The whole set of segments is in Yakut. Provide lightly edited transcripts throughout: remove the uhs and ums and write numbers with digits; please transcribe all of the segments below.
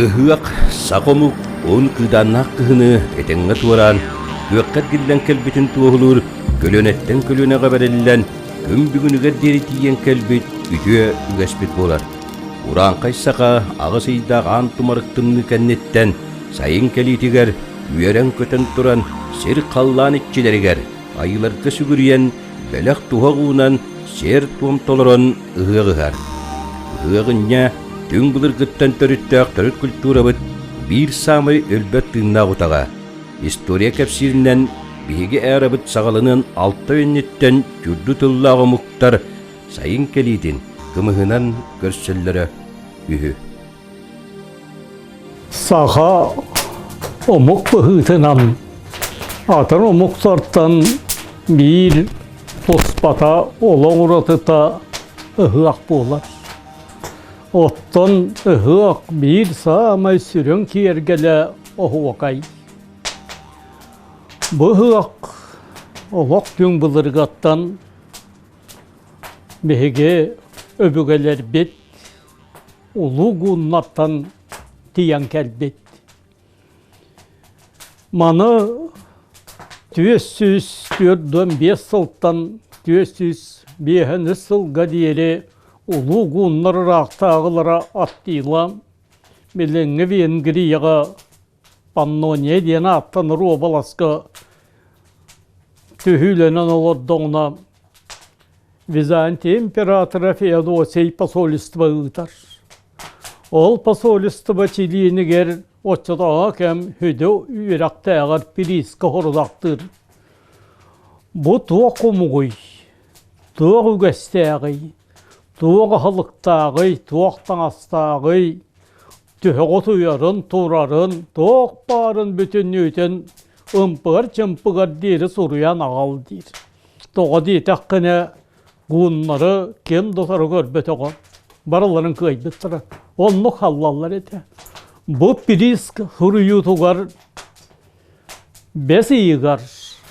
Ыһыах саха омук уһун кыыдааннаах кыһыны этэҥҥэ туораан, күөххэ эргиллэн кэлбитин туоһулуур көлүөнэттэн көлүөнэҕэ бэриллэн, күн бүгүнүгэр диэри тиийэн кэлбит үтүө үгэспит буолар. Урааҥхай саха аҕыс ыйдаах аан тумарык тымныы кэнниттэн сайын кэлиитигэр үөрэн-көтөн туран сир-халлаан иччилэригэр, айыыларга сүгүрүйэн, бэлэх-туһах уунан сиэр-туом толорон ыһыах ыһар. Ыһыах инньэ түҥ былыргыттан төрүттээх төрүт культурабыт биир саамай өлбөт тыыннаах утаҕа. История кэпсииринэн, биһиги эрабыт саҕаланыан алта инниттэн түрдү тыллаах омуктар сайын кэлиитин кымыһынан көрсөллөрө үһү. Саха омук быһыытынан атын омуктартан биир туспата олох уратыта ыһыах буолар. Оттон ыһыах биир саамай сүрүн киэргэлэ оһуокай. Бу ыһыах олох түҥ былыргаттан биһиги өбүгэлэрбит улуу гуннартан тиийэн кэлбит. Маны 445 сылтан 405 сылга диэри улуу гуннар ыраахтааҕылара Аттила билиҥҥи Венгрияҕа Паннония диэн ааттанар уобаласка түһүүлэнэн олордоҕуна Византия императора Феодосий посольство ыытар. Ол посольство чилиэнигэр оччотооҕу кэм сүдү үөрэхтээҕэр прииска хорудахтыыр. Бу туох омугуй? Туох үгэстээҕий? Туох аһылыктааҕый? Туох таҥастааҕый? Төһө утуйарын, турарын, туох баарын бүтүннүүтүн ымпыгар-чымпыгар диэри суруйан аҕал диир. Тоҕо диэтэххинэ, гуннары ким да утары көрбөтөҕө, барыларын кыайбыттара. Оннук халлаллар этэ. Бу прииск суруйуутугар бэс ыйыгар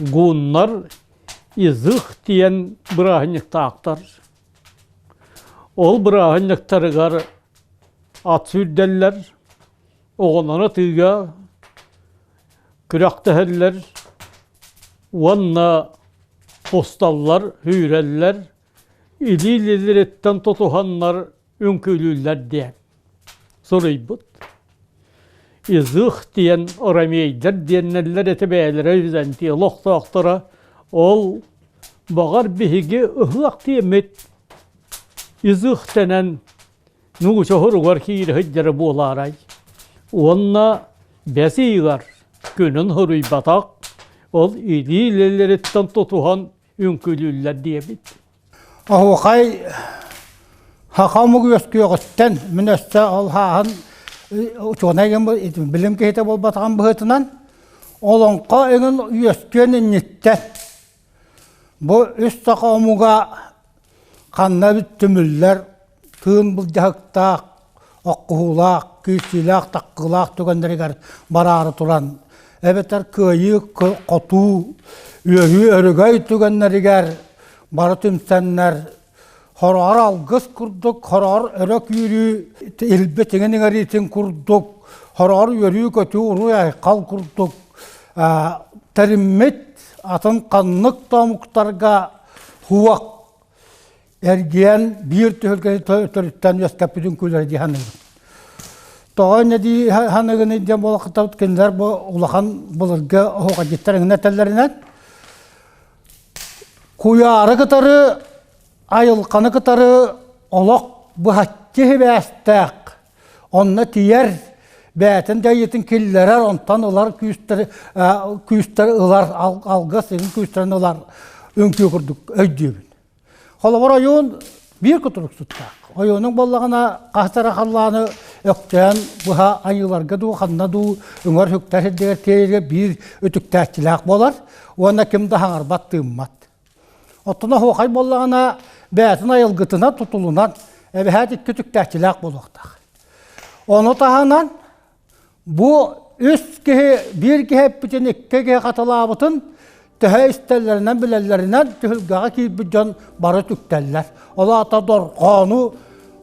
гуннар Изых диэн бырааһынньыктаахтар. Ол бырааһынньыктарыгар ат сүүрдэллэр, оҕолоро тыыга күрэхтэһэллэр уонна усталлар, үүрэллэр, илии-илиилэриттэн тутуһаннар үҥкүүлүүллэр диэн суруйбут. Изых диэн ромейдар диэннэллэр этэ бэйэлэрэ Византия олохтоохторо. Ол баҕар биһиги ыһыах диэммит изых дэнэн нууча хоругар киирэ сылдьара буолаарай? Уонна бэс ыйыгар күнүн суруйбатах, ол илии-илиилэриттэн тутуһан үҥкүүлүүллэр диэбит. Оһуохай саха омук үөскүөҕүттэн мин өссө ол хааһын учуонай билим киһитэ буолбатаҕым быһыытынан олоҥхо эҥин үөскүөн инниттэн бу үс саха омуга ханна эбит түмүллэр тыын былдьаһыктаах оххуһуулаах күүстүүлээх таккыылаах түгэннэригэр бараары туран эбэтэр кыайыы хотуу үөрүү өрөгөй түгэннэригэр бары түмсэннэр хороҕор алгыс курдук хороҕор өрө күүрүү илбит иҥин иҥэриитин курдук хороҕор үөрүү-көтүү уруй-айхал курдук тэриммит атын ханнык да омуктарга хуох эргийэн биир түһүлгэни төрүттэн үөскэппит үҥкүүлэрэ дии саныыбын. Тоҕо инньэ дии саныыгыный диэн буолахтабыт кинилэр бу улахан былыргы оһуохайдьыттар эҥин этэллэринэн куйаары кытары айылҕаны кытары олох быһаччы сибээстээх онно тиийэр бэйэтин дьайыытын киллэрэр онтон ылар күүстэри күүстэри ылар алгыс игин күүстэрин ылар үҥкүү курдук өйдүүбүн. Холобур ойуун биир кутуруксуттаах. Ойуунуҥ буоллаҕына хас эрэ халлааны өктөөн быһа айыыларга дуу ханна дуу үҥэр үктэр сирдигэр тиэйэргэ биир үтүктээччилээх буолар уонна ким да хаҥарбат тыыммат. Оттон оһуохай буоллаҕына бэйэтин айылгытынан тутулунан эбэһээт икки үтүктээччилээх буолуохтаах. Ону таһынан бу үс киһи биир киһи эппитин икки киһи хатылаабытын төһө истэллэринэн билэллэринэн түһүлгэҕэ киирбит дьон бары үтүктэллэр. Ол аата дорҕоону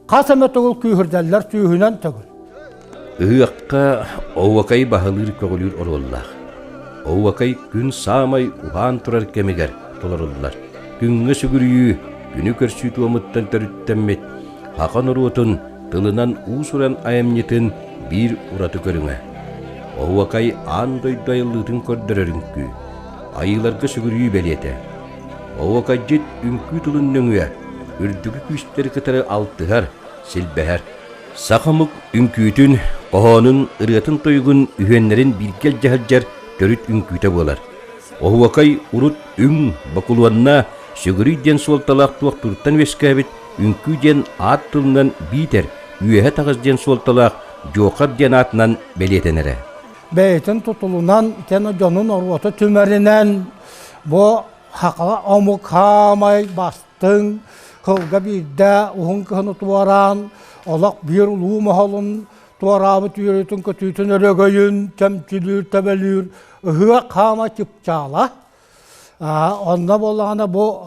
хас эмэ төгүл күүһүрдэллэр сүүһүнэн төгүл. Ыһыахха оһуокай баһылыыр-көҕүлүүр оруоллаах. Оһуокай күн саамай уһаан турар кэмигэр толоруллар. Күҥҥэ сүгүрүйүү, күнү көрсүү туомуттан төрүттэммит саха норуотун тылынан уус-уран айымньытын биир ураты көрүҥэ. Оһуокай аан дойду айыллыытын көрдөрөр үҥкүү, айыыларга сүгүрүйүү бэлиэтэ. Оһуокайдьыт үҥкүү тылын нөҥүө үрдүкү күүстэри кытары алтыһар, силбэһэр. Саха омук үҥкүүтүн, хоһоонун, ырыатын-тойугун үһүөннэрин бииргэ илдьэ сылдьар төрүт үҥкүүтэ буолар. Оһуокай урут үҥ, бокулуонна, сүгүрүй диэн суолталаах туохтууртан үөскээбит үҥкүү диэн аат тылынан биитэр үөһэ таҕыс диэн суолталаах дьуохар диэн аатынан бэлиэтэнэрэ. Бэйэтин тутулунан, итиэннэ дьонун оруота түмэринэн бу саха омук хаамай бастыҥ, сылга биирдэ уһун кыһыны туораан, олох биир улуу моһолун туораабыт үөрүүтүн-көтүүтүн өрөгөйүн чөмчүлүүр, төбөлүүр ыһыах хаама чыпчаала. Онно буоллаҕына бу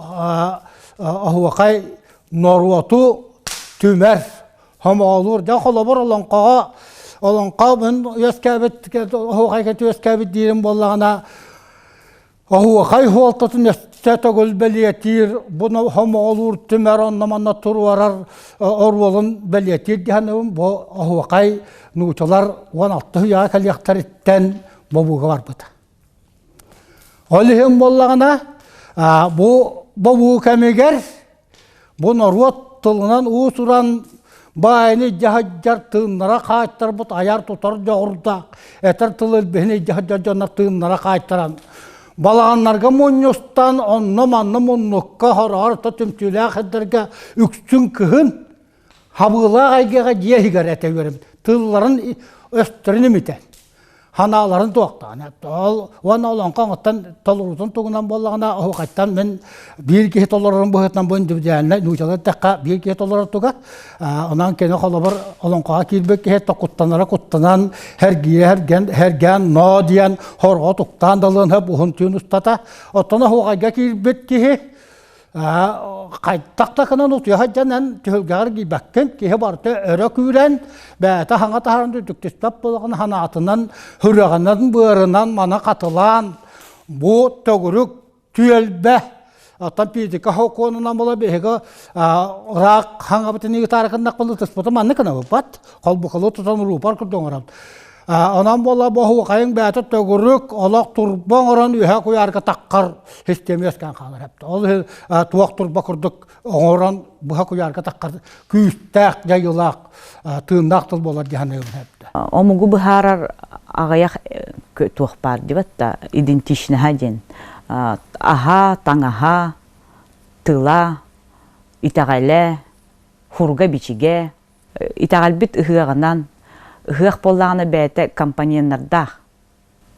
оһуохай норуоту түмэр, хомоҕолуур. Дьэ холобур олоҥхоҕо олоҥхо мин үөскээбит оһуохайга үөскээбит диирим буоллаҕына Оһуохай суолтатын өссө төгүл бэлиэтиир, бу хомоҕолуур түмэр онно-манна туруорар оруолун бэлиэтиир диһаныбын бу оһуохай нуучалар 16 үйэҕэ кэлиэхтэриттэн бобууга барбыта. Ол иһин буоллаҕына, бу бобуу кэмигэр Бу норуот тылынан уус-уран баайыны илдьэ сылдьар тыыннара хаайтарбыт айар-тутар дьоҕурдаах, этэр тыл илбиһин илдьэ сылдьар дьоннор тыыннара хаайтаран, балаҕаннарга мунньустан, онно-манна муннукка, хороҕор орто түмсүүлээх сирдэргэ үксүн кыһын хабыылаах эйгэҕэ дьиэ иһигэр этэ үөрэммит, тылларын өстөрүн имитэн. Ханааларын туохтаан ол уонна олоҥхо оҥоттон толоруутун тугунан буоллаҕына оһуохайтан мин биир киһи толорорун быһыытынан бу индивидуальнай нуучалар эттэххэ биир киһи толорор туга онон кини холобур олоҥхоҕо киирбит киһи куттанара куттанан эргийэ эргэн эргээн ноо диэн хорҕо туктаан да ылыан сөп уһун түүн устата оттон оһуохайга киирбит киһи Хайдах да гынан утуйа сылдьан эн түһүлгэҕэр киирбэккин, киһи барыта өрө күүрэн, бэйэтэ хаҥа таһааран түтүктүспэт буолаҕын санаатынан, сүрэҕинэн, быарынан маны хатылаан, бу төгүрүк түөлбэ оттон физика сокуонунан була биһиги ыраах хаҥабытын ыытаарыкыннахпын ытыспытын маннык гынабыппат холбукалыы тутан уруупар курдук оҥоробут Онон буола боһуохайыҥ бэйэтэ төгүрүк олох турба оҥорон үөһэ куйаарга таххар систиэмэ үөскээн хаалар эбит. Ол иһин туох турба курдук оҥорон быһа куйаарга таххар күүстээх дьайыылаах тыыннаах тыл буолар дии саныыбын эбит. Омугу быһаарар аҕыйах туох баар дибэт да идентичноһа диэн аһа, таҥаһа, тыла, итэҕэлэ, хурга-бичигэ, Итэҕэлбит ыһыаҕынан, ыһыах буоллаҕына бэйэтэ компоненнардаах,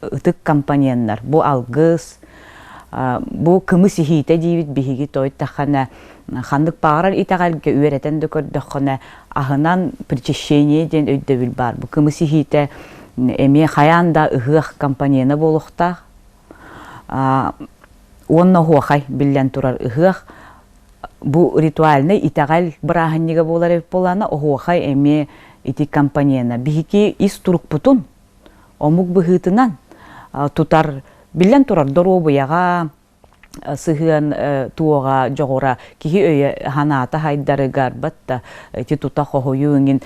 ытык компоненнар. Бу алгыс, бу кымыс иһиитэ диибит биһиги тойтаххана ханнык баҕарар итэҕэлгэ үөрэтэн да көрдөххүнэ аһынан причащение диэн өйдөбүл баар. Бу кымыс иһиитэ эмиэ хайаан да ыһыах компонена буолуохтаах. Уонна оһуохай биллэн турар ыһыах бу ритуальнай итэҕэл бырааһынньыга буолар эбит буоллаҕына, оһуохай эмиэ ити компонена. Биһиги ис турукпутун омук быһыытынан тутар, биллэн турар, доруобуйаҕа сыһыан туоҕа, дьоҕура, киһи өйө санаата хайдарыгар, батта ити тута хоһуйуу иҥин,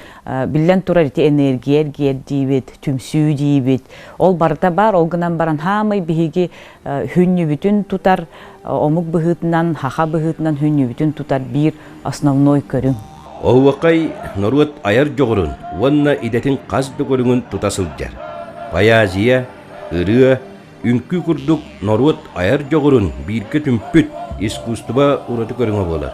биллэн турар ити энергия эргиэр диибит, түмсүү диибит. Ол барыта баар, ол гынан баран хаамай биһиги хүннүбүтүн тутар омук быһыытынан, саха быһыытынан хүннүбүтүн тутар биир основной көрүҥ. Оһуохай норуот айар дьоҕурун уонна идэтин хас да көрүҥүн тута сылдьар. Поэзия, ырыа, үҥкүү курдук норуот айар дьоҕурун бииргэ түмпүт искусство ураты көрүҥэ буолар.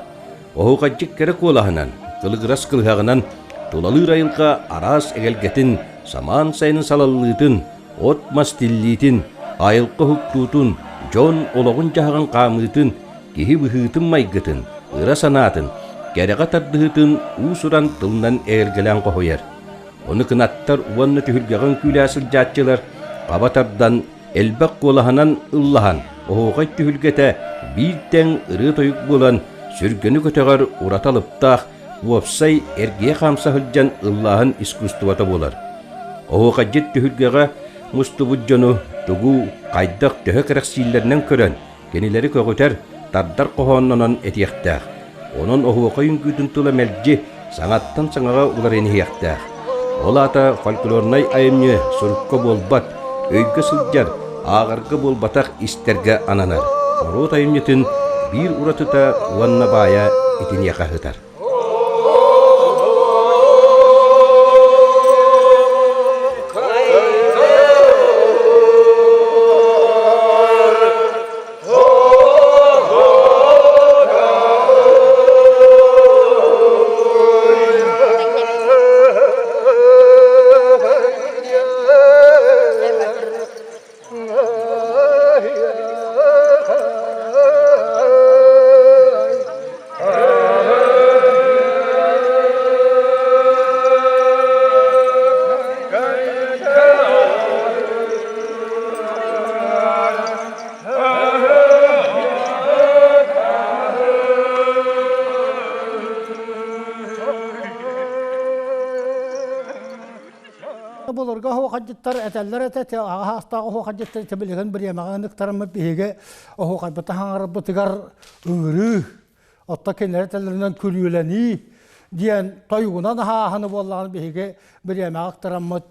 Оһуохайдьыт кэрэ куолаһынан, кылыгырас кылыһаҕынан тулалыыр айылҕа араас эгэлгэтин, самаан сайынын салаллыытын, от-мас тиллиитин, айылҕа уһуктуутун, дьон олоҕун-дьаһаҕын хаамыытын, киһи быһыытын-майгытын, ыра санаатын, кэрэҕэ тардыһыытын уус-уран тылынан эгэлгэлээн хоһуйар. Ону кынаттар уонна түһүлгэҕэ үҥкүүлэһэ сылдьааччылар хаба тардан, элбэх куолаһынан ыллаһан, оһуохай түһүлгэтэ биир тэҥ ырыа-тойук буолан, сүргэни көтөҕөр ураты алыптаах, уопсай эргийэ хаамса сылдьан ыллааһын искусствота буолар. Оһуохайдьыт түһүлгэҕэ мустубут дьону тугу, хайдах, төһө кэрэхсииллэринэн көрөн, кинилэри көҕүтэр, тардар хоһооннонон этиэхтээх. Онон оһуохай үҥкүүтүн тыла мэлдьи саҥаттан саҥаҕа уларыйан иһиэхтээх. Ол аата фольклорнай айымньы сурукка буолбат, өйгө сылдьар, ааҕарга буолбатах истэргэ ананар. Норуот айымньытын биир уратыта уонна баайа итиниэхэ сытар. Былыргы оһуохайдьыттар этэллэр этэ, аҕа саастаах оһуохайдьыттар ити билигин бириэмэҕэ ыныктараммыт биһиги оһуохайбыты хаҥарбытыгар ыҥырыы, оттон кинилэр этэллэринэн күрүөлэнии диэн тойугунан аһааһыны буоллаҕына биһиги бириэмэҕэ ыктараммыт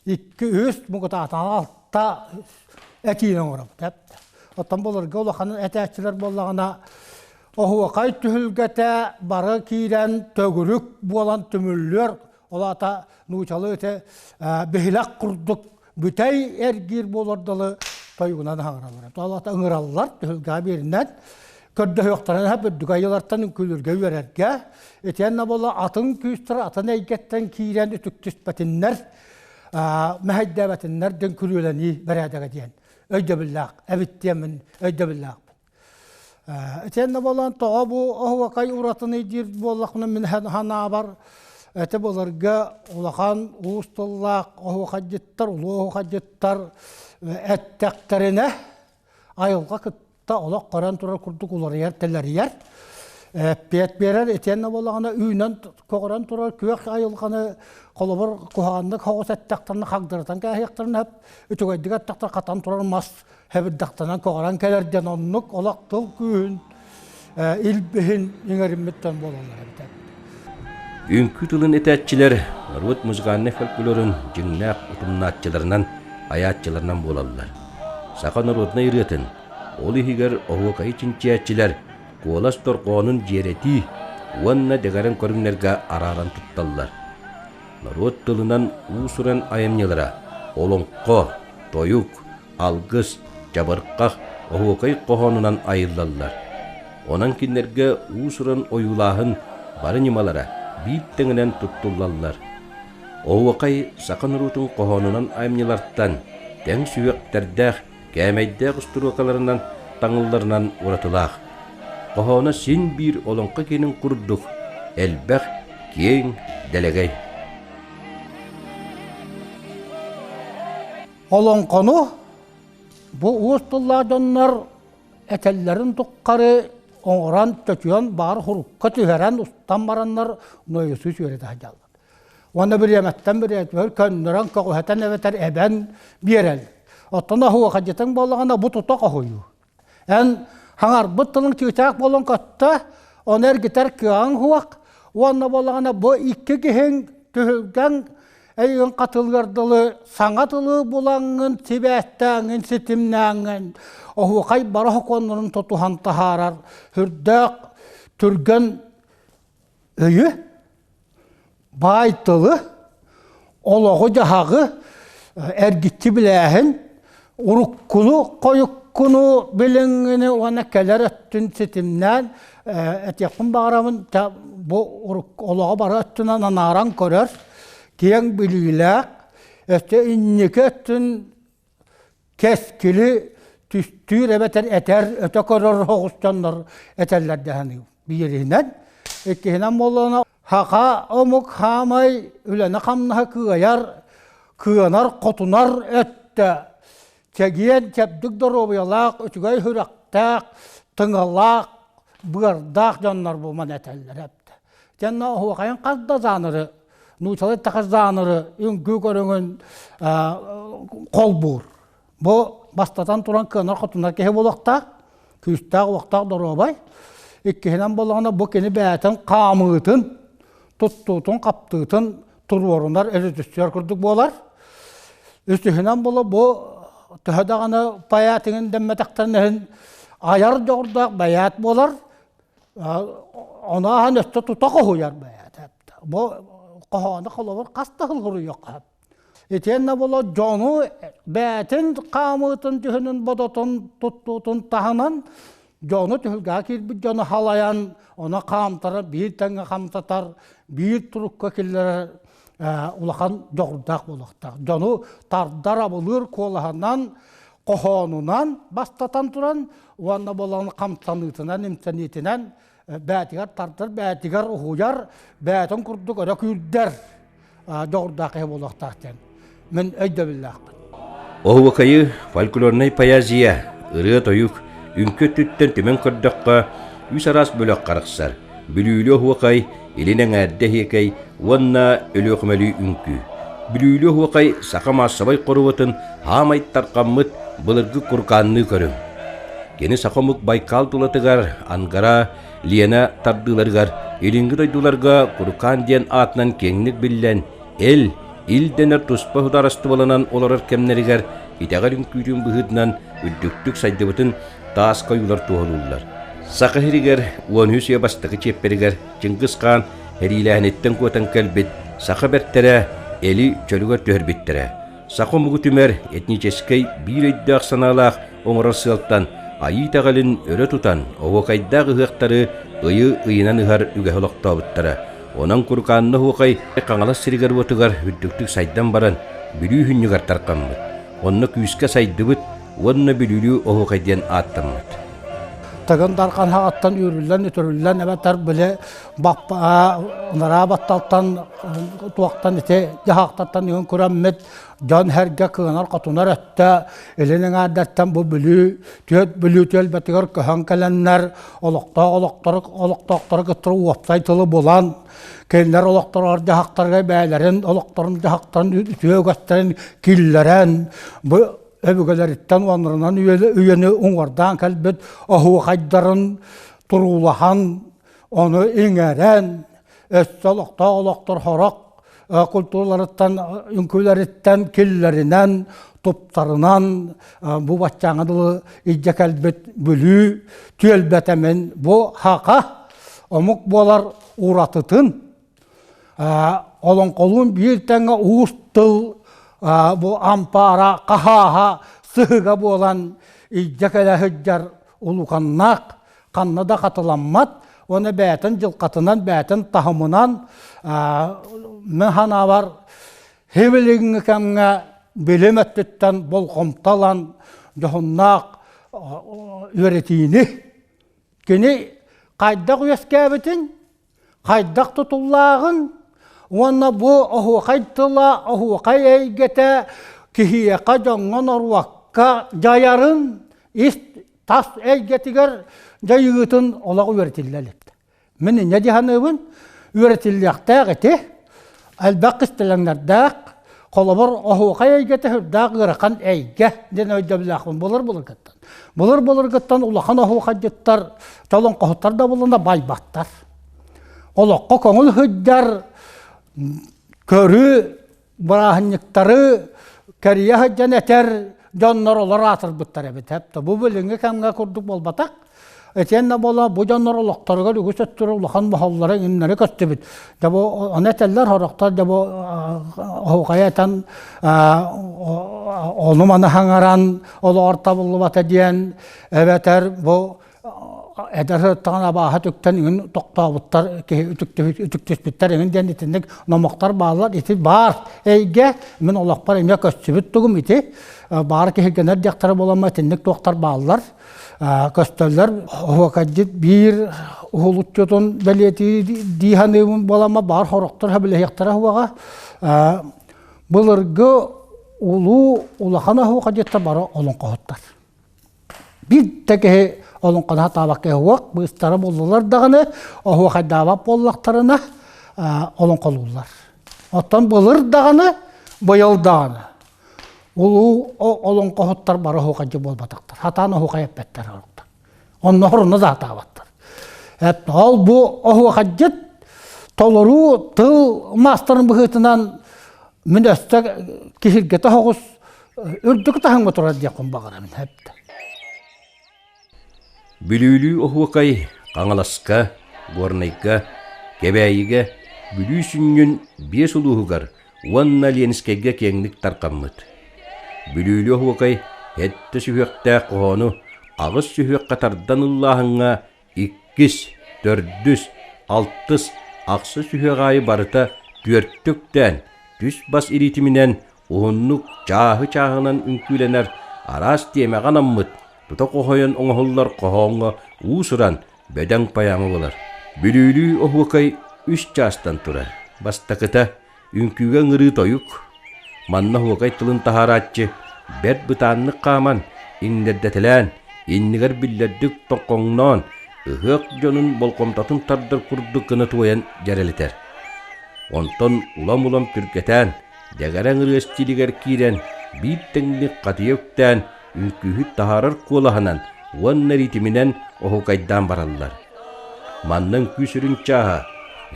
икки-үс муҥутаатаҕын алта этиини оҥоробут. Оттон былыргы улахан этээччилэр буоллаҕына оһуохай түһүлгэтэ бары киирэн төгүрүк буолан түмүллүөр, ол аата нуучалыы ити биһилэх курдук бүтэй эргиир буолар дылы тойугунан аһаҥараллар. Ол аата ыҥыраллар түһүлгэҕэ биэринэн көрдөһүөхтэрин сөп үрдүк айыылартан үҥкүүлүүргэ үөрэргэ итиэннэ буола атын күүстэр атын эйгэттэн киирэн үтүктүспэтиннэр мэһэйдээбэтиннэр диэн күрүөлэнии бэрээдэгэ диэн өйдөбүллээх эбит диэммин өйдөбүллээхпин. Итиэннэ буолан тоҕо бу оһуокай уратыный диир буоллахпына мин санаабар ити былыргы улахан уус тыллаах оһуохайдьыттар, улуу оһуохайдьыттар эттэхтэринэ айылҕа кытта олох көрөн турар курдук уларыйар, тэлэрийэр. Эппиэт биэрэр итиэннэ буоллаҕына үүнэн көҕөрөн турар күөх айылҕаны холобур куһаҕаннык соҕус эттэхтэринэ хагдарытан кээһиэхтэрин сөп, үчүгэйдик эттэхтэринэ хатан турар мас хэбирдэхтэнэн көҕөрөн кэлэр диэн оннук олох тыл күүһүн илбиһин иҥэриммиттэн буолаллар эбит. Үҥкүү тылын этээччилэр норуот музыкальнай фольклорун дьиҥнээх утумнааччыларынан, айааччыларынан буолаллар. Саха народнай ырыатын, ол иһигэр оһуокайы чинчийээччилэр куолас дорҕоонун дьиэрэтии уонна дэгэрэҥ көрүҥнэргэ арааран тутталлар. Норуот тылынан уус-уран айымньылара олоҥхо, тойук, алгыс, чабырҕах, оһуокай хоһоонунан айыллаллар. Онон кинилэргэ уус-уран ойуулааһын бары ньымалара биир тэҥинэн туттуллаллар. Оһуокай саха норуотун хоһоонунан айымньылартан тэҥ сүһүөхтэрдээх, кээмэйдээх устуруокаларынан таҥылларынан уратылаах. Хоһооно син биир олоҥхо киэнин курдук элбэх, киэҥ, дэлэгэй. Олоҥхону бу уус тыллаах дьоннор этэллэрин туххары оҥорон, чочуйан, баар хурукка түһэрэн, устан бараннар нойосуус үөрэтэ сылдьаллар. Уонна бириэмэттэн бириэмэтигэр көннөрөн, көҕүһэтэн эбэтэр эбэн биэрэллэр. Оттон оһуохайдьытыҥ буоллаҕына бу тута хоһуйуу. Эн хаҥарбыт тылыҥ чыычаах буолан көттө, ону эргитэр кыаҕыҥ суох уонна буоллаҕына бу икки киһиҥ түһүлгэҥ эйигин хатылыар дылы саҥа тылы булаҥҥын, сибээстээҥҥин, ситимнээҥҥин оһуохай бары сокуоннарын тутуһан таһаарар сүрдээх түргэн өйү, баай тылы, олоҕу-дьаһаҕы эргиччи билээһин, уруккуну, хойуккуну билиҥҥини уонна кэлэр өттүн ситимнээн этиэхпин баҕарабын, бу олоҕу бары өттүнэн анааран көрөр, киэҥ билиилээх, өссө инники өттүн кэскили түстүүр эбэтэр этэр, өтө көрөр оҕус дьоннор этэллэр дэһэн биириһинэн. Иккиһинэн буоллаҕына, саха омук хаамай үлэни-хамнаһы кыайар, кыанар, хотунар өттө чэгиэн, чэбдик доруобуйалаах, үчүгэй сүрэхтээх, тыҥалаах, быардаах дьоннор буолан этэллэр эбит. Дьонно оһуохайын хас да жанры. Нуучалар таха жанры үҥкүү көрүҥүн холбуур. Бу бастатан туран кыанар-хотунар киһи буолуохтаах, күүстээх уохтаах доруобай. Иккиһинэн буоллаҕына бу кини бэйэтин хаамыытын, туттуутун, хаптыытын туруорунар өрүтүссүөр курдук буолар. Үсүһүнэн буола бу төһө даҕаны поэт иҥин дэммэтэхтэрин иһин айар дьоҕурдаах бэйээт буолар. Ону ааһан өссө тута хоһуйар бэйээт. Бу хоһоону холобур хас да сыл суруйуохха сөп. Итиэннэ буола дьону бэйэтин хаамыытын дьүһүнүн бодотун туттуутун таһынан дьону түһүлгэҕэ киирбит дьону халайан, ону хаамтарар, биир тэҥҥэ хамсатар, биир турукка киллэрэр улахан дьоҕурдаах буолуохтаах. Дьону тардар, абылыыр куолаһынан, хоһоонунан бастатан туран уонна буолан хамсаныытынан, имсэниитинэн бээтигэр тардар, бээтигэр уһуйар, бээтин курдук өрө күүрдэр дьоҕурдаах киһи буолуохтаах диэн мин өйдөбүллээхпин. Оһуокайы фольклорнай поэзия, ырыа-тойук, үҥкүү өттүттэн түмэн көрдөххө, үс араас бөлөх харахсар. Бүлүүлүү оһуокай, Илин эҥээрдэ эһиэкэй уонна Өлүөхүмэлүү үҥкүү. Бүлүүлүү оһуокай саха маассабай хоруотун хаамай тарҕаммыт былыргы куркаанныы көрүҥ. Кини саха омук Байкал тулатыгар Ангара, Лена тардыыларыгар илиҥҥи дойдуларга Курукаан диэн аатынан киэҥник биллэн, Эл, Ил дэнэр туспа судаарыстыбаланан олорор кэмнэригэр итэҕэл үҥкүүтүн быһыытынан үрдүктүк сайдыбытын тааска ойуулар туоһулууллар. Саха сиригэр 13 үйэ бастакы чиэппэригэр Чыҥгыс хаан эриилээһиниттэн куотан кэлбит саха бэртэрэ Эли чөлүгэр түһэрбиттэрэ. Саха омугу түмэр этническэй биир өйдөөх-санаалаах оҥорор сыалтан айыы итэҕэлин өрө тутан оһуокайдаах ыһыахтары ыйы ыйынан ыһар үгэһи олохтообуттара. Онон Курукаанна оһуокай Хаҥалас сиригэр-уотугар үрдүктүк сайдан баран Бүлүү сүнньүгэр тарҕаммыт. Онно күүскэ сайдыбыт уонна Бүлүүлүү оһуокай диэн ааттаммыт. Тыгын Дархан хаҕаттан үүрүллэн-үтүрүллэн эбэтэр били баппа батталтан туохтан ити дьаһаахтартан үһүн күрэммит дьон сэргэ кыанар-хотунар өттө илин эҥээрдэртэн бу Бүлүү түөрт Бүлүү түөлбэтигэр көһөн кэлэннэр олохтоох олохтору олохтоохтору кытта уопсай тылы булан кинилэр олохторугар дьаһахтарыгар бэйэлэрин олохторун дьаһахтарын үтүө үгэстэрин киллэрэн бу өбүгэлэриттэн уоннарынан үйэни уҥуордаан кэлбит оһуохайдарын туруулаһан ону иҥэрэн өссө олохтоох олохтор сорох культураларыттан үҥкүүлэриттэн киллэринэн туптарынан бу баччааҥҥа дылы илдьэ кэлбит Бүлүү түөлбэтэ мин бу хака омук буолар уратытын олоҥхолуун биир тэҥҥэ уус тыл бу ампаара хаһааһа сыһыга буолан илдьэ кэлэ сылдьар улуканнаах ханна да хатыламмат уонна бэйэтин дьылҕатынан бэйэтин таһымынан мин санаабар сибилиҥҥи кэмҥэ билим өттүттэн болҕомто ылан дьоһуннаах үөрэтиини кини хайдах үөскээбитин хайдах тутуллааҕын уонна бу оһуохай тыла, оһуохай эйгэтэ киһиэхэ, дьоҥҥо, норуокка дьайарын ис тас эйгэтигэр дьайыытын олох үөрэтиллэ илик. Мин инньэ дии саныыбын, үөрэтиллиэхтээх ити, элбэх кистэлэҥнэрдээх, холобур, оһуохай эйгэтэ сүрдээх ыарахан эйгэ диэн өйдөбүллээхпин былыр-былыргыттан. Былыр-былыргыттан улахан оһуохайдьыттар, толоҥхоһуттар да буллунна байбаттар. Олоххо көҥүл сылдьар көрү, бырааһынньыктары кэрийэ сылдьан этэр дьоннор олор аатырбыттар эбит. Бу билиҥҥи кэмҥэ курдук буолбатах. Итиэннэ буола бу дьоннор олохторугар үгүс өттүгэр улахан моһоллоро иҥнэри көстүбүт. Дьэ бу ону этэллэр сорохтор дьэ бу оһуохайы этэн ону-маны хаҥаран олоҕор табыллыбата диэн эбэтэр бу эдэр сырыттаҕына абааһы үтүктэн иҥин тохтообуттар киһи үтүктүспүттэр иҥин диэн итинник номохтор бааллар ити баар эйгэ мин олохпор эмиэ көстүбүт тугум ити баар киһиргэнэр диэхтэрэ буоламма итинник туохтар бааллар көстөллөр оһуокайдьыт биир уһулуччутун бэлиэтии дии саныыбын буоламма баар сорохтор сөбүлэһиэхтэрэ суоҕа былыргы улуу улахан оһуокайдьыттар бары олоҥхоһуттар биир да киһи олоҥхону сатаабат киһи суох быыстара буллулар даҕаны оһуохайдаабат буоллахтарына олоҥхолууллар. Оттон былыр даҕаны, быйыл даҕаны улуу олоҥхоһуттар бары оһуохайдьы буолбатахтар. Хатаан оһуохай эппэттэр оруктар. Онно хоруна заатаабаттар. Ол бу оһуохайдьыт толоруу тыл маастарын быһыытынан мин өссө киһиргэтэ соҕус үрдүк таһымҥа турар диэхпин баҕарабын. Бүлүүлүү оһуокай Хаҥаласка, Горнайга, Кэбээйигэ, Бүлүү сүнньүн биэс улууһугар уонна Ленскэйгэ киэҥник тарҕаммыт. Бүлүүлүү оһуокай сэттэ сүһүөхтээх хоһоону аҕыс сүһүөххэ тардан ыллааһыҥҥа иккис, төрдүс, алтыс, ахсыс сүһүөх аайы барыта түөртэ үктээн, түс-бас ириитиминэн уһуннук чааһы-чааһынан үҥкүүлэнэр араас тиэмэҕэ анаммыт, тута хоһуйан оҥоһуллар хоһооҥҥо уус-уран бөдөҥ поэма буолар. Бүлүүлүү оһуокай үс чаастан турар. Бастакыта үҥкүүгэ ыҥырыы тойук. Манна оһуокай тылын таһаарааччы бэрт бытааннык хааман, иҥнэрдэтэлээн, иннигэр биллэрдик тоҥхоҥноон, ыһыах дьонун болҕомтотун тардар курдук гына туойан дьэрэлитэр. Онтон улам-улам түргэтээн, Дэгэрэҥ ырыа стилигэр киирэн, биир тэҥник хатыйа үктээн, үҥкүүһүт таһаарар куолаһынан уонна ритминэн оһуокайдаан бараллар. Манна үҥкүү сүрүн чааһа,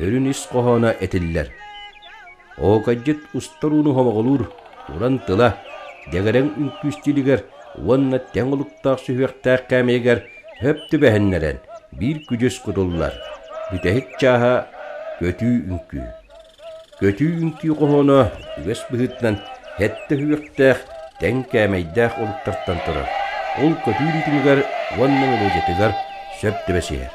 өрүн ис хоһооно этиллэр. Оһуокайдьыт устар ууну хомоҕолуур уран тыла, дэгэрэҥ үҥкүү стилигэр уонна тэҥ олуктаах сүһүөхтээх кээмэйигэр хөп түбэһиннэрэн биир күдьүс кутуллар. Бүтэһик чааһа көтүү үҥкүү. Көтүү үҥкүү хоһооно үгэс быһыытынан сэттэ үһүөхтээх, тэҥ кээмэйдээх олуктартан турар. Ол көтүү ритмигэр уонна мелодиятыгар сөп түбэсиһэр.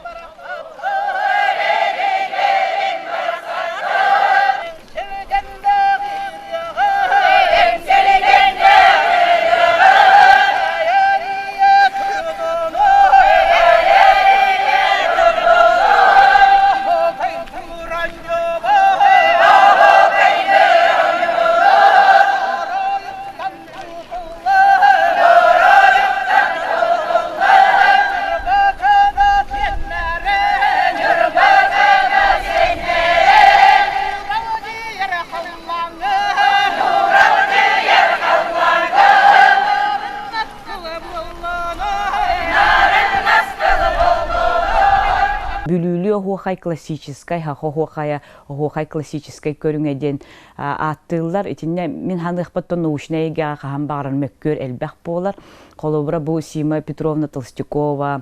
Бүлүүлүү оһуохай классическай, оһуохайа оһуохай классическай көрүҥэ диэн ааттыыллар. Итиннэ мин ханыахпыттан научнай эйгэҕэ хаһан баҕарар мөккүөр элбэх буолар. Холобура, бу Сима Петровна Толстякова,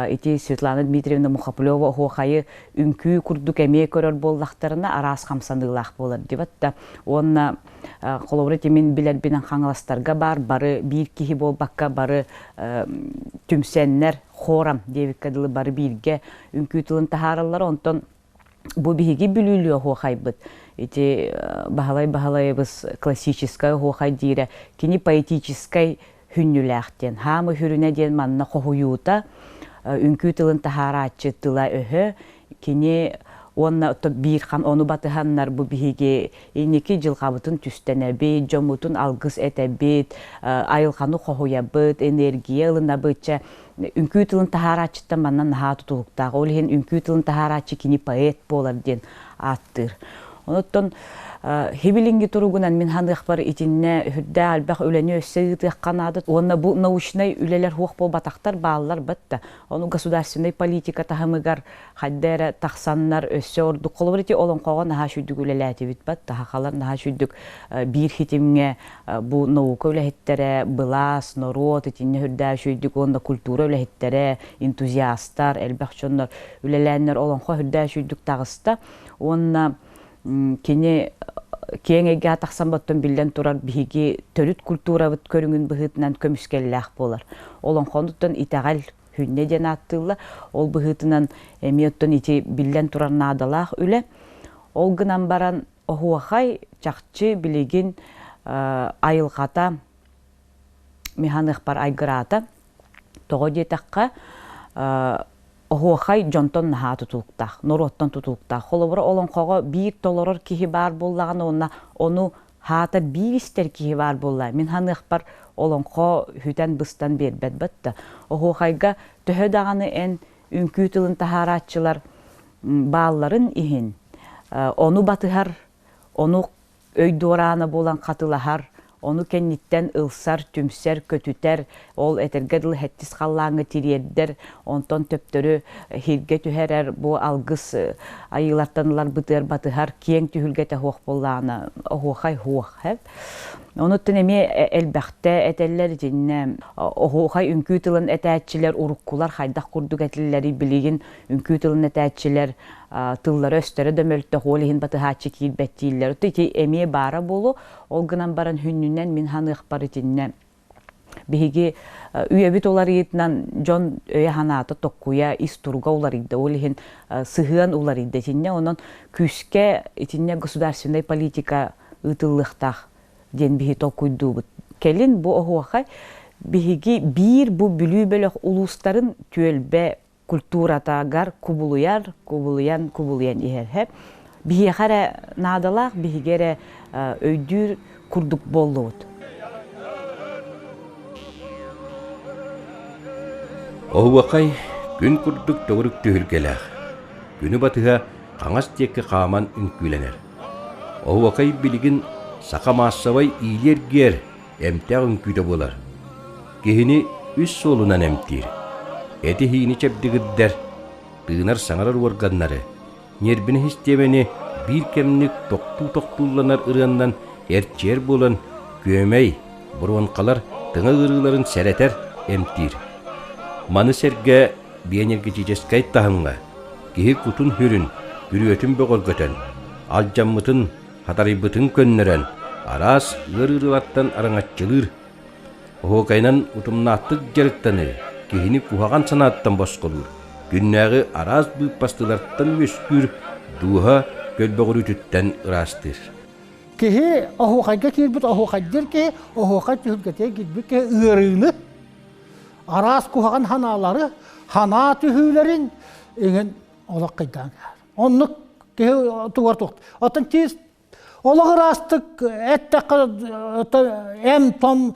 ити Светлана Дмитриевна Мухоплева оһуохайы үҥкүү курдук эмиэ көрөр буоллахтарына араас хамсаныылаах буолар дибат да. Уонна холобура ити мин билэрбинэн хаҥаластарга баар бары биир киһи буолбакка бары түмсэннэр хором диэбиккэ дылы бары бииргэ үҥкүү тылын таһаараллар. Онтон бу биһиги бүлүүлүү оһуохайбыт ити Баһылай Баһылайабыс классическай оһуохай диирэ кини поэтическай хүннүлээх диэн хаамы хүрүнэ диэн манна хоһуйуута үҥкүү тылын таһаарааччы тыла-өһө кини уонна биир хам ону батыһаннар бу биһиги инники дьылҕабытын түстэнэбит, дьоммутун алгыс этэбит, айылҕаны хоһуйабыт, энергия ылынабыт чэ үҥкүү тылын таһаарааччыттан манна наһаа тутулуктаах. Ол иһин үҥкүү тылын таһаарааччы кини поэт буолар диэн ааттыыр. Онуттан хибилиҥҥи туругунан мин ханыахпар итиннэ үрдээх элбэх үлэни өссө ыытыахха наада. Уонна бу научнай үлэлэр хуох буолбатахтар бааллар бат да. Ону государственнай политика таһымыгар хайда эрэ тахсаннар өссө ордук холобур ити олоҥхоҕо наһаа үчүгдүк үлэлээтибит бат таһахалар наһаа үчүгдүк биир хитимҥэ бу наука үлэһиттэрэ былаас норуот итиннэ үрдээх үчүгдүк уонна культура үлэһиттэрэ энтузиастар элбэх дьоннор үлэлээннэр олоҥхо үрдээх үчүгдүк таҕыста уонна кини киэҥ эйгэҕэ тахсан боттон биллэн турар биһиги төрүт культурабыт көрүҥүн быһыытынан көмүскэллээх буолар. Олоҥхонуттан итэҕэл хүннэ диэн ааттыыллар. Ол быһыытынан эмиэ оттон ити биллэн турар наадалаах үлэ. Ол гынан баран оһуохай чахчы билигин айылҕата механыахпар айгыраата. Тоҕо диэтэххэ, оһуохай дьонтон наһаа тутулуктаах, норуоттан тутулуктаах. Холобура, олоҥхоҕо биир толорор киһи баар буоллаҕына уонна ону хаата биир истэр киһи баар буолла. Мин ханыахпар олоҥхо хүтэн-быстан биэрбэт батта. Оһуохайга төһө даҕаны эн үҥкүү тылын таһаарааччылар баалларын иһин, ону батыһар. Ону өй дуораана буолан хатылаһар, ону кэнниттэн ылсар, түмсэр, көтүтэр, ол этэргэ дылы сэттис халлааҥҥа тириэрдэр, онтон төптөрү иһиргэ түһэрэр, бу алгыс айыылартан ыларбытыгар батыһар киэҥ түһүлгэтэ суох буоллаҕына, оһуохай суох. Онуттан эмиэ элбэхтэ этэллэр итиннэ оһуохай үҥкүү тылын этээччилэр уруккулар хайдах курдук этиллэрий билигин үҥкүү тылын этээччилэр тыллара-өстөрө да мөлтөх, ол иһин батыһааччы киирбэт дииллэр. Ити эмиэ баара буолуо. Ол гынан баран хүннүнэн мин ханыахпар итиннэ биһиги үйэбит уларыйыытынан дьон өйө-санаата токкуйа, ис туруга уларыйда. Ол иһин сыһыан уларыйда итиннэ. Онон күүскэ итиннэ государственнай политика ыытыллыахтаах диэн биһи толкуйдуубут. Кэлин бу оһуохай биһиги биир бу Бүлүү бөлөх улуустарын түөлбэ культуратагар кубулуйар, кубулуйан, кубулуйан иһэр. Биһиэхэ эрэ наадалаах, биһиги эрэ өйдүүр курдук буоллубут. Оһуохай күн курдук төгүрүк түһүлгэлээх. Күнү батыһа хаҥас диэки хааман үҥкүүлэнэр. Оһуохай билигин саха маассабай иилиэргиэр эмтээх үҥкүүтэ буолар. Киһини үс суолунан эмтиир. Эти-иһиини чэбдигирдэр, тыынар-саҥарар уорганнары, ньиэрбинэ систиэмэни биир кэмник тохтуу-тохтуулланар ырыаннан эрчийэр буолан, күөмэй, бронхалар тыҥа ыарыыларын сэрэтэр, эмтиир. Маны сэргэ биоэнергетическэй таһымҥа киһи кутун-сүрүн, күрүөтүн бөҕөргөтөн, алдьаммытын хатарыйбытын көннөрөн, араас ыарыылартан араҥаччылыыр, оһуокайынан утумнаахтык дьарыктаныы киһини куһаҕан санааттан босхолуур, күннээҕи араас быыппастыылартан үөскүүр дууһа көлбөҕүрүүтүттэн ыраастыыр. Киһи оһуохайга киирбит оһуохайдыыр киһи оһуохай түһүлгэтигэр киирбит киһи ыарыыны, араас куһаҕан санаалары, санаа түһүүлэрин иҥин олох кыйдаан кээр. Оннук киһи тугар туох. Оттон тиис олох ыраастык эттэххэ эм-том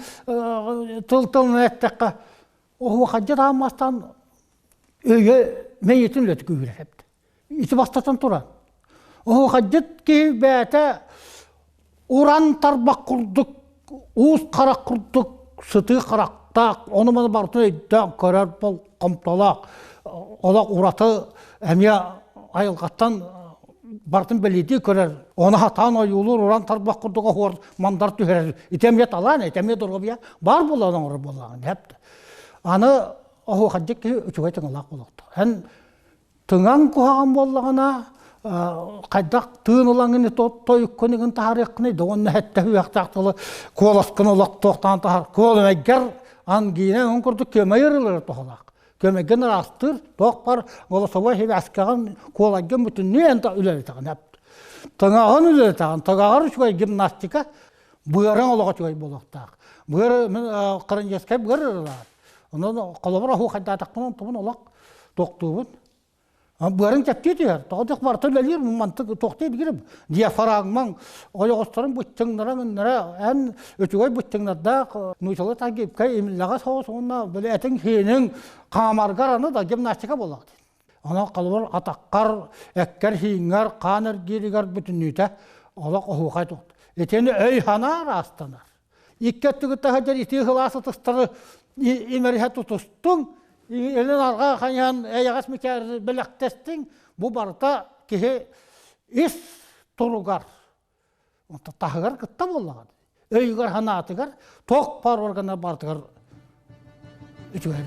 тыл-тылынан эттэххэ оһуохайдьыт ааммастан өйө мэйиитин үлэтэ күүһүрэр эбит. Ити бастатан туран. Оһуохайдьыт киһи бэйэтэ уран тарбах курдук, уус харах курдук сытыы харахтаах, ону-маны барытын өйдөөн көрөр болҕомтолоох, олох ураты эмиэ айылҕаттан барытын бэлиэтии көрөр, ону сатаан ойуулуур уран тарбах курдук оһуор мандар түһэрэр. Ити эмиэ талаан, ити эмиэ доруобуйа баар буолан оҥорор буоллаҕын дэп. Аны оһуохайдьыт киһи үчүгэй тыҥалаах буолуохтаах. Эн Тыҥаҥ куһаҕан буоллаҕына, хайдах тыын ылаҥын тойуккун игин таһаарыаххыный да уонна эттэһиэхтээх тылы куоласкын олохтуохтаан таһаар. Куолунайгар ангина он курдук көмөй ырылары туһалаах. Көмөйгүн ыраастыыр, туох бар голосовой хибээскэҕин куолайгын бүтүннүү эн үлэлэтэҕин. Тыҥаҕын үлэлэтэҕин, тыҥаҕар үчүгэй гимнастика, быарыҥ олоҕо үчүгэй буолуохтаах. Быар хроническай быар ырылаат. Онон холобур оһуохайдаатахпына онтубун олох тохтуубун. Быарыҥ чэпчии түһэр. Тоҕо диэх барыта үлэлиир мантык тохтуу билгирим. Диафрагмаҥ, ойоҕосторуҥ быччыҥнара ыннара эн үчүгэй быччыҥнардаах нуучалыы тагипка имиллэҕэ соҕус уонна били этиҥ сииниҥ хаамаргар аны да гимнастика буоллаҕа дии. Онон холобур атаххар, эккэр-сииҥҥэр, хаан эргииригэр бүтүннүүтэ олох оһуохай туохта. Итини өй-санаа ыраастанар. Икки өттүгү таһырдьа итии сылаас ытыстары имэриһэ тутустуҥ, илин арҕаа хайыһан эйэҕэс мичээр бэлэхтэстиҥ, бу барыта киһи ис туругар, таһыгар кытта буоллаҕа өйүгэр-санаатыгар туох баар органа барытыгар үчүгэй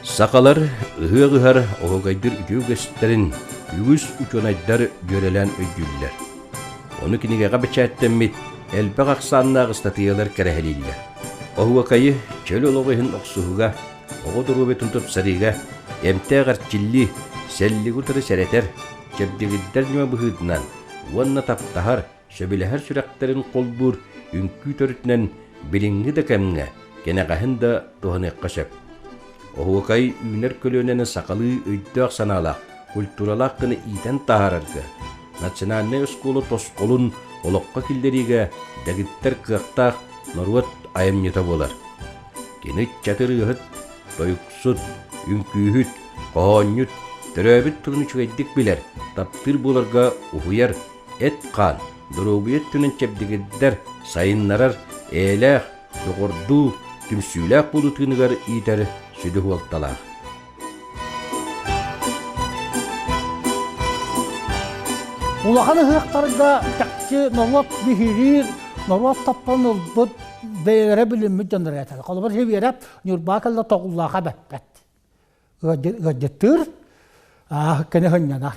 Сахалар ыһыах ыһар оһуокайдыыр үтүө үгэстэрин үгүс учуонайдар дьүөрэлээн өйдүүллэр. Ону кинигэҕэ бэчээттэммит элбэх ахсааннаах ыстатыйалар кэрэһэлииллэр. Оһуокайы чөл олоҕу иһин охсуһууга, оҕо доруобуйатын тупсарыыга, эмтээх эрчиллии, сэллиги утары сэрэтэр, чэбдигирдэр ньыма быһыытынан уонна таптаһар, сөбүлэһэр сүрэхтэрин холбуур үҥкүү төрүтүнэн билиҥҥи да кэмҥэ, кэнэҕэһин да туһаныахха сөп. Оһуокай үүнэр көлүөнэни сахалыы өйдөөх-санаалаах, культуралаах гына иитэн таһаарарга, национальнай оскуола тосхолун олоххо киллэриигэ дэгиттэр кыахтаах норуот айымньыта буолар. Кини ыччаты ырыаһыт, тойуксут, үҥкүүһүт, хоһоонньут, төрөөбүт тылын үчүгэйдик билэр, таптыыр буоларга уһуйар эт-хаан, доруобуйа өттүнэн чэбдигирдэр, сайыннарар, эйэлээх, доҕордуу, түмсүүлээх буолуу тыыныгар иитэр сүдү суолталаах. Улахан ыһыахтарга чахчы норуот биһириир, норуот тапталын ылбыт бэйэлэрэ билиммит дьоннор этэлэр. Холобур, Сибиэрэп Ньурбаа кэллэ тоҕуллааха бэппэт. Ыалдьыттыыр, кини сынньанар.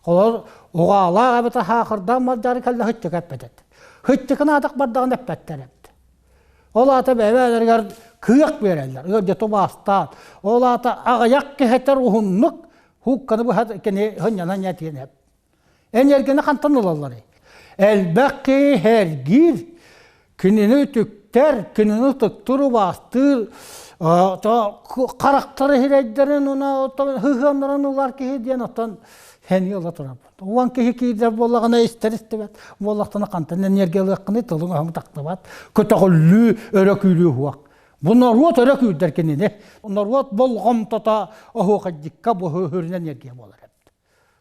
Холобур, уҕаалаах эбэтэр хаахырдаан мардьаары кэллэ хыччыка эппэт эт. Хыччыкын аатах бардаҕын эппэттэр эбит. Ол аата бэйэ-бэйэлэригэр кыах биэрэллэр, ыалдьыты убаастаан. Ол аата аҕыйах киһитэр уһуннук хуукканы быһа кини сынньанан этиэн эп. Энергияны хантан ылалларый? Элбэх киһи сэргиир, кинини үтүктэр, кинини ытыктыыр, убаастыыр, харахтара сирэйдэрин сыһыаннарын ылар киһи диэн оттон сэниэ ыла турарбыт. Уон киһи киирдэр буоллаҕына истэр истибэт, буоллахтана хантан энергия ылыаххыный, тылыҥ өһүҥ тахтыбат, көтөҕүллүү, өрө күүрүү суох. Бу норуот өрө күүрдэр кинини. Норуот болҕомтото оһуохайдьыкка бу сүрүн энергия буолар эбит.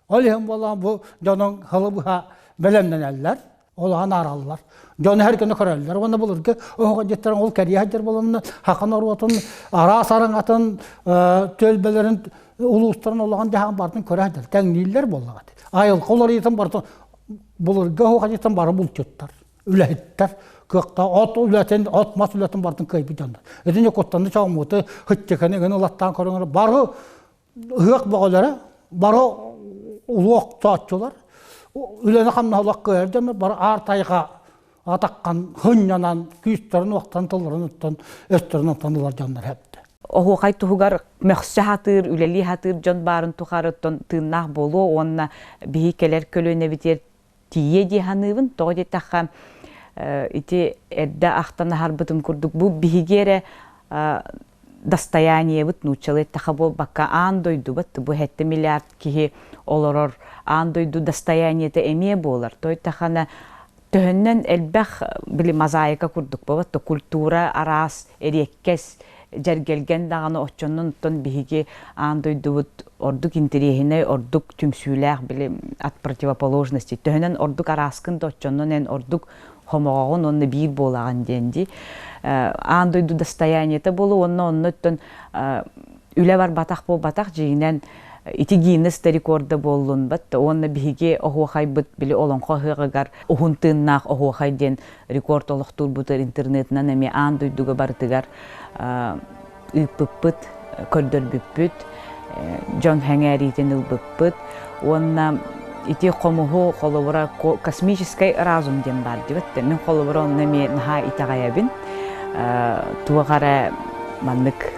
Ол иһин буолан бу дьонуҥ сылы быһа бэлэмнэнэллэр, олоһон аараллар. Дьону һэр гына көрөллөр. Уонна былыргы оһоҕодьуттарын ол кэрийэ сылдьар буоланна саха норуотун араас араҥатын, түөлбэлэрин, улуустарын олоҕун дьаһаҕын барытын көрө сылдьар. Тэҥнииллэр буоллаҕа. Айылҕа уларыйыытын барытын былыргы оһоҕодьуттан бары булчуттар, үлэһиттэр, кыахта от үлэтин, от-мас үлэтин барытын кыайбыт дьоннор. Итини куттанны чоҥмуту, хыччыканы гын ылаттаан көрөҥөр бары ыһыах бөҕөлөрө бары улуохтооччулар үлэни-хамнаһы олох кыайар дьоннор бары аар тайҕа атаххан хынньанан күүстэрин-уохтарын тылларын оттон өстөрүн оттон ылар дьоннор эбит. Оһуохай туһугар мөхсө сатыыр, үлэлии сатыыр дьон баарын тухары оттон тыыннаах буолуо уонна биһи кэлэр көлүөнэбитигэр тиийиэ дии саныыбын. Тоҕо диэтэххэ, ити эрдэ ахтан аһарбытым курдук, бу биһиги эрэ достояниебыт нууччалыы эттэххэ буолбакка аан дойдубут бу 7 миллиард киһи олорор аан дойду достояниета эмиэ буолар. То эттэххинэ төһөннөн элбэх били мозаика курдук буолбат культура араас эриэккэс дьэргэлгэн даҕаны оччоннон оттон биһиги аан дойдубут ордук интэриэһинэй, ордук түмсүүлээх били от противоположности төһөнөн ордук арааскын да оччоннон эн ордук хомоҕоҕун уонна биир буолаҕын диэн дии. Аан дойду достояниета буолуо уонна онно оттон үлэ барбатах буолбатах дьиҥинэн ити Гиннес да рекорда буоллун бат уонна биһиги оһуохайбыт били олоҥхо ыһыаҕыгар уһун тыыннаах оһуохай диэн рекорд олохтуурбутугар интернетинэн эмиэ аан дойдуга барытыгар ыыппыппыт, көрдөрбүппүт, дьон сэҥээриитин ылбыппыт уонна ити хомуһу холобура космический разум диэн баар диэбит мин холобура онно эмиэ наһаа итэҕэйэбин туох эрэ маннык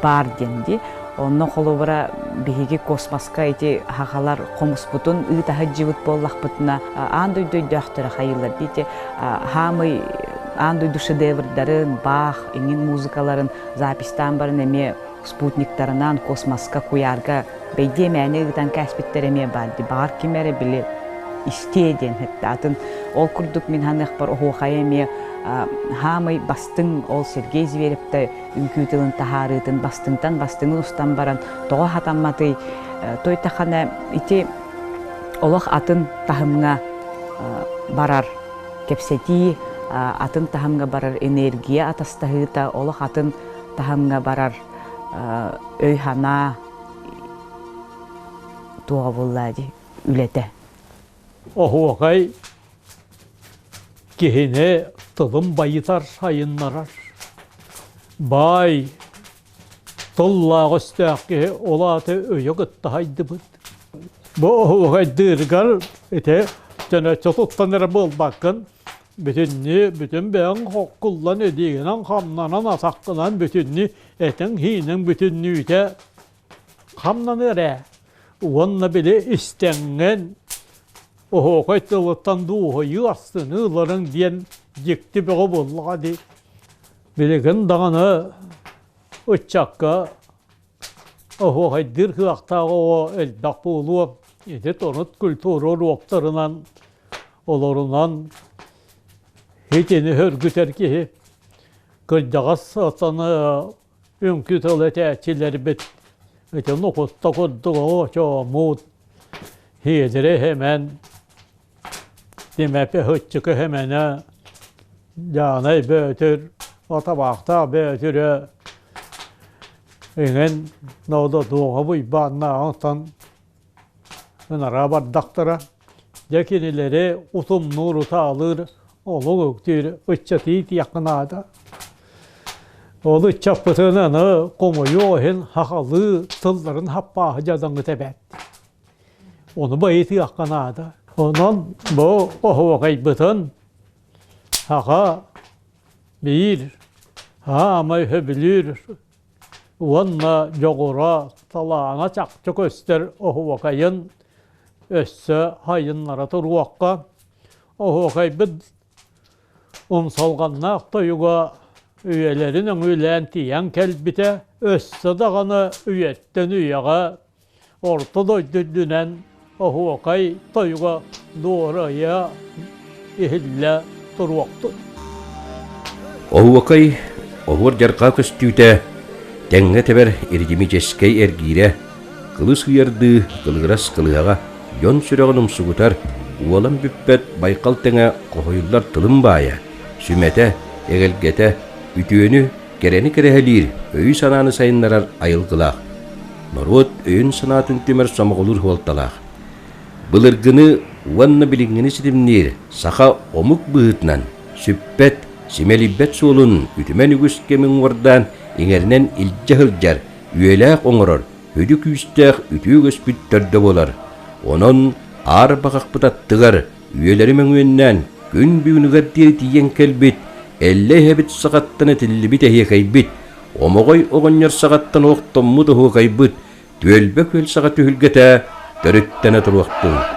баар диэн дии. Онно холобура биһиги космоска ити хахалар хомуспутун ыыта сылдьыбыт буоллахпытына аан дойду өйдөөхтөрө хайыылар дии ити хаамый аан дойду шедеврдарын, Бах, иҥин музыкаларын записьтаан баран эмиэ спутниктарынан космоска, куйаарга бэйдиэ мээнэ ыытан кээспиттэр эмиэ баар дии. Баҕар ким эрэ били истиэ диэн хэттэ. Атын ол курдук мин ханыахпар оһуохайа эмиэ хаамый бастыҥ ол Сергей Зверевтэ үҥкүү тылын таһаарыытын бастыҥтан бастыҥын устан баран тоҕо хатамматый тойтахана ити олох атын таһымҥа барар кэпсэтии атын таһымҥа барар энергия атастаһыыта олох атын таһымҥа барар өй-санаа туоҕа буолла дии үлэтэ. Оһуохай киһини тылын байытар, сайыннарар. Баай тыллаах өстөөх киһи ол аата өйө кытта хайдыбыт. Бу оһуохайдыыргар ити төнөччө туттан эрэ буолбаккын, бүтүннүү бүтүн бэйэҥ хоккуллан илиигинэн хамнанан атаххынан бүтүннүү этиҥ-сииниҥ бүтүннүүтэ хамнаныар ээ. Уонна били истэҥҥин оһуохай тылыттан дуоһуйуу астыныы ыларыҥ диэн дьикти бөҕө буоллаҕа дии. Билигин даҕаны ыччакка оһуохайдыыр кыахтаах оҕо элбэх буолуо. Ити торут культура уруоктарынан олорунан итини сөргүтэр киһи кырдьаҕас сатаны үҥкүү тыл этээччилэрбит ити нукутта курдук оо чоомуут. Хиэдэрэ Хэмэн, Тимэпи Һыччыкы Хэмэнэ, Дьаанай Бөөтүр, Отабаахтаах Бөөтүрэ иҥэн Ноодо Дуоҕа Уйбааннааҕыттан ынараа бардахтара. Дьэ кинилэри утумнуур, утаалыыр, олук үктүүр ыччаты иитиэххэ наада. Ол ыччаппытын аны хомойуох иһин сахалыы тылларын хаппааһы дьадаҥыта эбээт. Ону байытыахха наада. Онон бу оһуохайбытын саха биир саамай сөбүлүүр уонна дьоҕура талаана чахчы көстөр оһуохайын өссө сайыннара туруохха. Оһуохайбыт умсалҕаннаах тойуга үйэлэрин өҥүлээн тиийэн кэлбитэ өссө даҕаны үйэттэн үйэҕэ Орто дойду үрдүнэн оһуокай тойуга дуорайа иһиллэ туруохтун. Оһуокай оһуор дьарҕаа көстүүтэ тэҥҥэ тэбэр ритмическэй эргиирэ, кылыс ыйардыы кылыгырас кылыһаҕа дьон сүрэҕин умсугутар, уолан бүппэт байҕал тэҥэ хоһуйуллар тылын баайа, сүмэтэ, эгэлгэтэ, үтүөнү, кэрэни кэрэһэлиир, өйү-санааны сайыннарар айылгылаах. Норуот өйүн-санаатын түмэр сомоҕолуур суолталаах. Былыргыны уонна билиҥҥини ситимниир саха омук быһыытынан сүппэт, симэлийбэт суолун үтүмэн үгүс кэми уҥуордаан иҥэринэн илдьэ сылдьар, үйэлээх оҥорор сүдү күүстээх үтүө үгэспит төрдө буолар. Онон аар баҕахпыт аттыгар үйэлэри мөҥүөннээн күн бүгүнүгэр диэри тиийэн кэлбит Эллэй эһэбит саҕаттан этиллибит эһиэхэйбит, Омоҕой оҕонньор саҕаттан охтоммут оһуокайбыт, түөлбэ күөл саҕа түһүлгэтэ төрүттэнэ туруохтун.